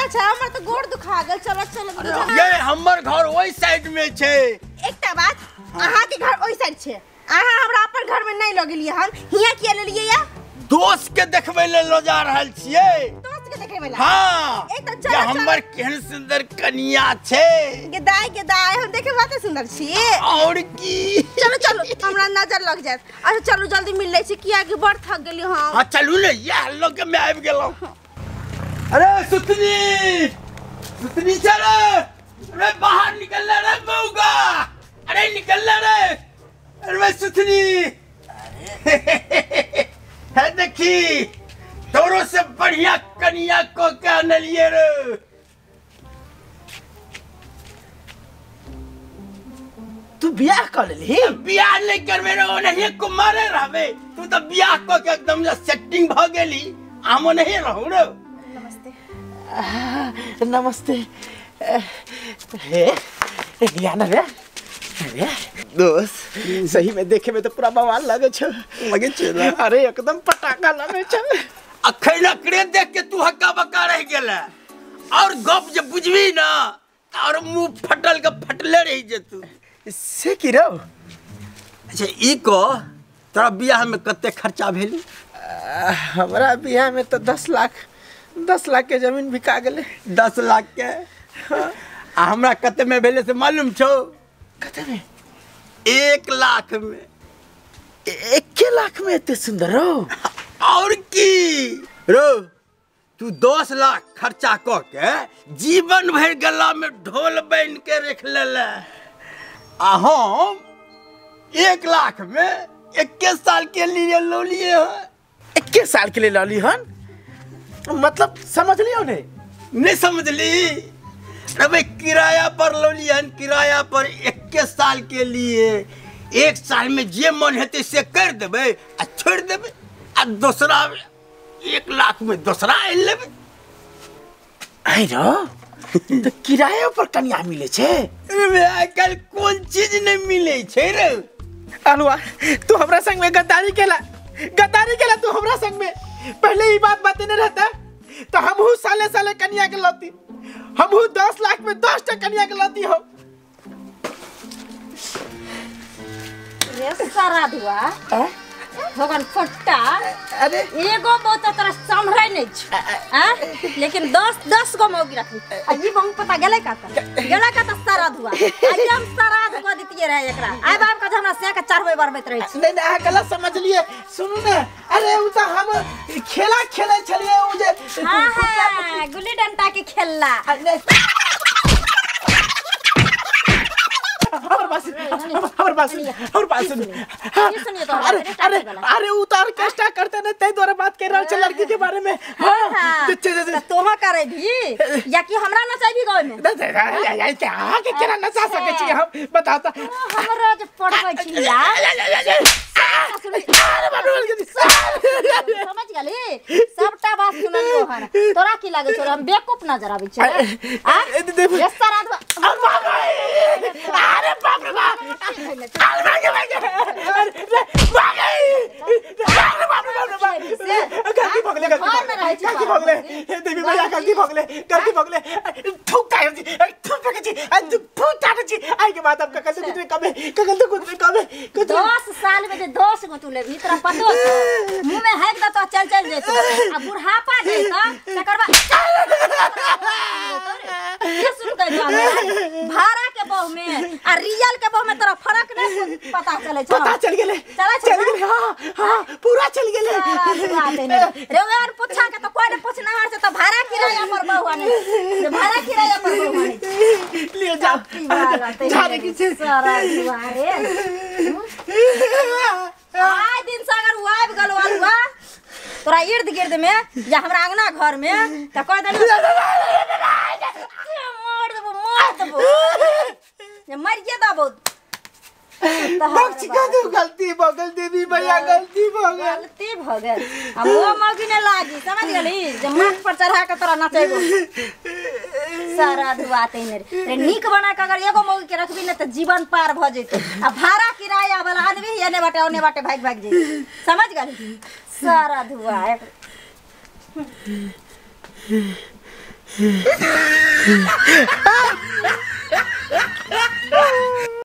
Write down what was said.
छै हमर त गोड़ दुखा गेल। चलो चलो ये हमर घर ओइ साइड में छै। एकटा बात, अहाँ के घर ओइ साइड छै, अहाँ हमरा अपन घर में नहीं ल गेलियै हन, हिया किया लेलियै या? दोस्त के देखबै ले ल जा रहल छियै। दोस्त के देखबै ला? हां। एक त चलो हमर केहन सुंदर कनिया छै। गेदाय गेदाय हम देखे बात सुंदर छी। और की? चलो चलो हमरा नजर लग जायत। अच्छा चलो जल्दी मिल लै छी किया कि बड़ थक गेली हम। हां चलू ने, यह लोग में आबि गेलौ। अरे सुतनी सुतनी चल, अरे बाहर निकल रे बौगा, अरे निकल रे, अरे सुतनी है देखी तोरो से बढ़िया कनिया को के अनलिए रे। तू बियाह कर लेली? बियाह नहीं करबे रे, ओनहिए कुमारे रहबे। तू तो बियाह क के एकदम सेटिंग भ गेली, हम नहीं रहू रे। नमस्ते। नमस्ते। हे या ना रे रे दोस्त, सही में देखे में तो पूरा बवाल लगे छे। लगे छे ना? अरे एकदम पटाखा लगे छे। अखन अकरे देख के तू हक्का बक्का रह गेल, और गप जे बुझबी ना और मुंह फटल के फटले रह जेतू। से की रो? अच्छा ई को तोरा बियाह में कते खर्चा भेल? हमरा बियाह में तो 10 लाख 10 लाख के जमीन बिका गेले। 10 लाख के? आ हमरा कते में भेले से मालूम छौ? कते में? 1 लाख में। 1 लाख में एते सुंदर रो? और की रो, तू 10 लाख खर्चा क के जीवन भर गला में ढोल बन के रख लेले, आ हम 1 लाख में 21 साल के लिए लो लिए हन। 21 साल के लिए लली हन? मतलब समझ लियो ने? नहीं समझली। अबे किराया पर लो लिए हन, किराया पर 21 साल के लिए। 1 साल में जे मन हेतै से कर देबै आ छोड़ देबै, आ दूसरा 1 लाख में दूसरा आनि लेबै। आइ रो तो किराया पर कनिया मिले छे? अरे आइ काल्हि कोन चीज नहीं मिले छे रे। अलुआ तू हमरा संग में गद्दारी केला, गद्दारी केला तू हमरा संग में। पहले ही बात बतेने रहता तो हमहू साले साले कनिया के लौती, हमहू 10 लाख में 10 टा कनिया के लौती हो। रे सारा दुआ भगवान फट्टा, अरे एगो बहुत तोरा संभरै नहीं छ आ, लेकिन 10-10 गो मौगी रखी। आ ई बहु पता गेलै का त गेलै का त सारा धुआ आ हम सारा धुआ दितिए रहे एकरा। आइ बाप का हमरा से के चढ़बै बढ़बैत रहै छी। नहीं नहीं अहाँ गलत समझ लिए। सुनू ने, अरे उ त हम खेला खेलै छलिए उ जे हां हां गुल्ली डंडा के खेलला। हमर बात हमर बात हमर बात सुन। अरे अरे अरे उ त ऑर्केस्ट्रा करते ने तै द्वारा बात कर रहल छै लड़की के बारे में। हां त तोहा करे भी या कि हमरा नचाबी गाय में? नहीं अहाँ के केना नचा सकै छी हम बताउ त। हमरा जे पढ़बै छी यार समझ गेली सबटा बात सुनल तोहर। तोरा की लागै छौ हम बेवकूफ नजर आबै छै? आ ये सारा अरे बाप रे बाप, अरे भाग भाग अरे भाग, अरे बाप रे बाप रे गलती भगले, गलती भगले देवी मैया, गलती भगले, गलती भगले। थूक काहे छी, थूक फेके छी, थूक टाटे छी। आई के बात अब ककल तो कुछ कमे, ककल तो कुछ कमे। 10 साल में जे 10 गो तू लेबी तोरा पतो छौ मुंह में हैक दतो चल चल जेतो, आ बुढ़ापा जेतो तकर बाद के सुनतै तो भाड़ा के बहु में आ रियल के बहु में तोरा फर्क नहीं पता चलै छौ? पता चल गेलै, चल गेलै। हां हां पूरा चल गेलै। रे यार पूछा के तो कोई ने पूछना हार से तो भाड़ा किराया पर बहु आने, भाड़ा किराया पर बहु आने ले जाओ झारे की छे सारा दुआरे। आइ दिन से अगर आबि गेलो अलुआ तोरा इर्द गिर्द में या हमरा अंगना घर में त कह देलु मार देबो, मार देबो, मरिए देबो। बख्श कर दू, गलती भ गेल देवी मैया, गलती भ गेल, गलती भ गेल। आ वो मौगी ने लागी समझ गेली जे माथ पर चढ़ा के तोरा नचैबो सारा धुआते ने रे। नीक बना के अगर एगो मौगी के रखबी ने त जीवन पार भ जेतै, आ भाड़ा किराया वाला आदमी एने बाटे ओने बाटे भाग भाग जेतै समझ गेली सारा धुआ।